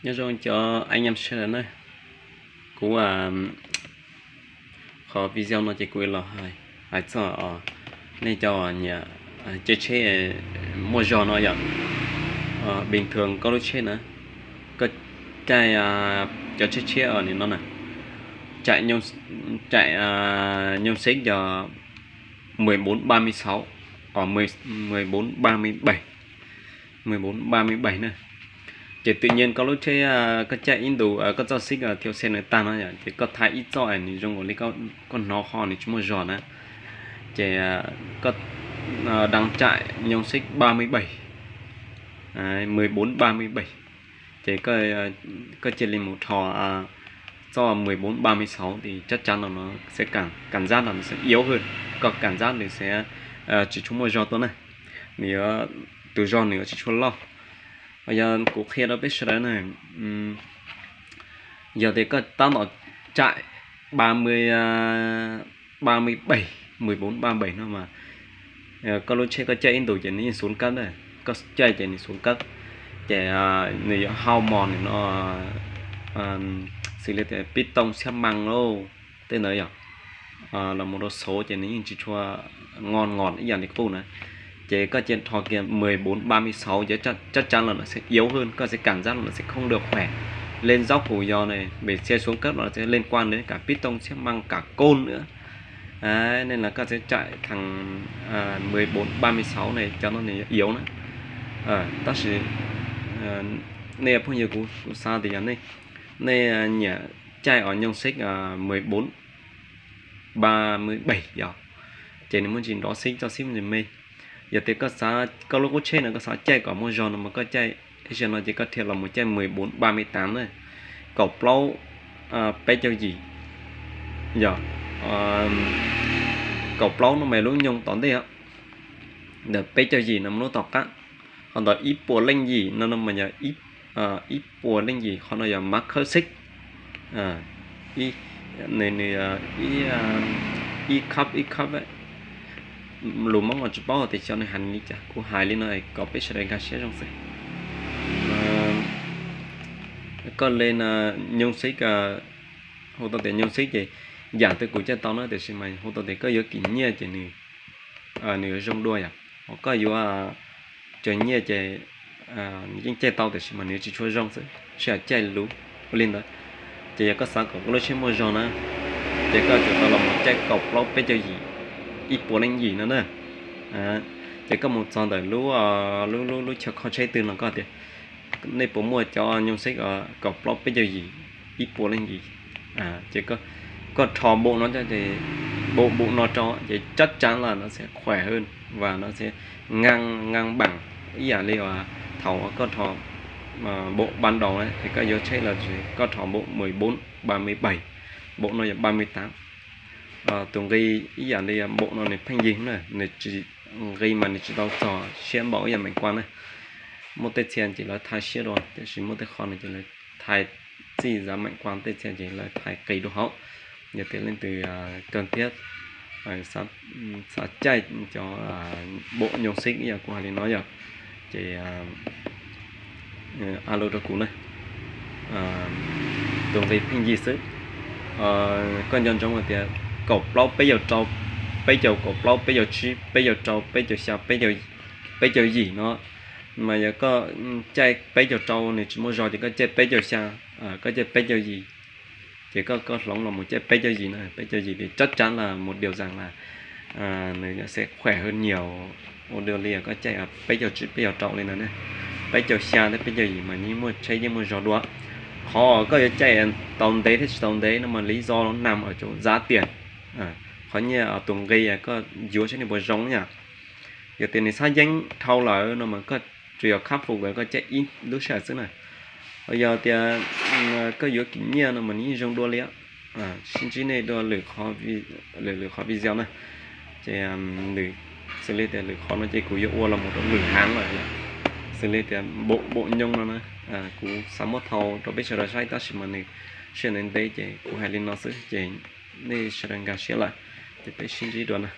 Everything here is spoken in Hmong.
Nyob zoo cov anh em sawv daws na, kuv qhov video no ces kuv los hais txog nej cov nyiam caij tsheb muaj zog no yom. Bình thường koj lub tsheb na, koj caij cov tsheb tshiab nim no na, chạy nhông xích yog mười bốn ba mươi sáu, mười bốn ba mươi bảy, mười bốn ba mươi bảy na. Ces tự nhiên koj lub tsheb koj caij ib ntus koj txoj xib thiaus xe nws tag no ces koj thaij ib txoj nws zoo li koj hnov ho nws tsis muaj zog na, ces koj đăng chạy nhông xích ba mươi bảy, mười bốn ba mươi bảy, ces koj cia li mus rho txoj mười bốn ba mươi sáu thì chắc chắn là nó sẽ cảm, cảm giác là nó sẽ yếu hơn, koj cảm giác nws sẽ tsis tshua muaj zog tuaj na, nws yuav, tus zog nws yuav tsis tshua loj. Yog kuv qhia rau peb sawv daws na, yog tias koj tab tom chạy ba mươi, ba mươi bảy, mười bốn ba mươi bảy no mas koj lub tsheb koj caij ib ntus ces nws yeej xuống cấp na, koj caij ces nws xuống cấp, ces nws yuav hao mòn nws no, xws li tias pib tooj xab mas lauj, tej ntawd yom, los mus rau xauv ces nws yeej tsis tshua ngon ngon ib yam li qub na. Ces koj cia rho kiag mười bốn ba mươi sáu ces chắc chắn là nó sẽ yếu hơn, koj sẽ cảm giác là nó sẽ không được khỏe. Lên dốc cũng vậy này, về xe xuống cấp nó sẽ liên quan đến cả piston, xi măng, cả côn nữa. Đấy, nên là các sẽ chạy thằng mười bốn ba mươi sáu này cho nó yếu nữa. Tab sis nej phooj ywg, kuv xav tias yog nej, nej nyiam caij os nhông xích mười bốn ba mươi bảy yom, ces nws muaj ntsis nrov xib, txoj xib ntsis me. Yog tias koj xav koj lub qub tsheb no koj xav caij kom muaj zog no mas koj caij ib zaug no ces koj thiaj los mus caij mười bốn ba mươi tám na, kaum plaub peb caug yim, yog kaum plaub no mas lub nyoog tom ntej, ntawm peb caug yim no mas lub tom qab, ho ntawm ib puas leej yim no no mas yog ib puas leej yim, qhov no yog mab khawb xib, nws, nws ib khab ib khab, lus Hmoob los tsis paub tias xyov nws hais li cas, kuv hais li no kom peb sawv daws nkag siab zoo xwb. Koj le nhông xích, hu tau tias nhông xích ces yam twg kuv caij tau na, tiam sis mas hu tau tias koj yuav kim nyiaj ces nws, nws yuav zoo dua yom. Ho koj yuav tsis nyiaj ces nws yeej caij tau tiam sis mas nws yuav tsis tshua zoo xwb, sib caij luv ua li ntawd. Ces yog koj xav kom koj lub tsheb muaj zog na, ces koj tsum tau los mus caij kaum plaub peb caug yim, ib puas leej yim no na. Ces koj mus txog ntawm lub, lub, lub chaw kho tsheb twg no koj tias nej puas muaj cov nhông xích kaum plaub peb caug yim, ib puas leej yim. Ces koj rho bộ no, bộ, bộ no rau ces chắc chắn là nó sẽ khỏe hơn và nó sẽ ngang, ngang bằng ib yam li thaum koj rho bộ ban đầu na, ces koj yuav tsheb los ces koj rho bộ mười bốn, ba mươi bảy, bộ no yog ba mươi tám. Tus nqi ib yam li bộ no nws pheej yig na, nws tsis, nqi mas nws tsis tau txog siab npaum ib yam maiv kuab na. Muaj tej txhia ces lawv thaij siab dua, tiam sis muaj tej qho no ces lawv thaij txij zav maiv kuab, tej txhia ces lawv thaij qis dua hauv. Yog tias leej twg kawg thiab xav caij cov bộ nhông xích ib yam kuv hais li no yog, ces alo rau kuv na. Tus nqi pheej yig xwb. Koj nco ntsoov hais tias kaum plaub peb caug rau, peb caug kaum plaub peb caug tsib peb caug rau peb caug xya peb caug yim no, mas yog koj caij peb caug rau nws tsis muaj zog ces koj caij peb caug xya, koj caij peb caug yim, ces koj, koj hloov los mus caij peb caug yim no, peb caug yim thì chắc chắn là một điều rằng là nws sẽ khỏe hơn nhiều, ua dua li koj caij peb caug tsib peb caug rau li ntawd ne. Peb caug xya thiab peb caug yim mas yeej muaj tsheb yeej muaj zog dua. Qhov koj yuav caij tau ntev thiab tsis tau ntev no mas lý do nằm ở chỗ giá tiền. Qhov nyiaj tus nqi koj yuav saib nws puas zoo yom. Yog tias nws xab yeeb dhau lawm no mas koj tsuas yog khab fum koj caij ib lub sij hawm xwb na. Yog tias koj yuav kim nyiaj no mas nws yeej zoo dua li. Sib ntsib nej dua lwm, lwm qhov video na. Ces xws li tias lwm qhov no ces kuv yuav ua los mus rau lwm haav lawm yom. Xws li tias bộ, bộ nhông no na, kuv xav muab thau rau peb sawv daws saib tab sis mas nws sij hawm ntev ntev ces kuv hais li no xwb ces nej sawv daws nkag siab lawm, ces peb sib ntsib dua na.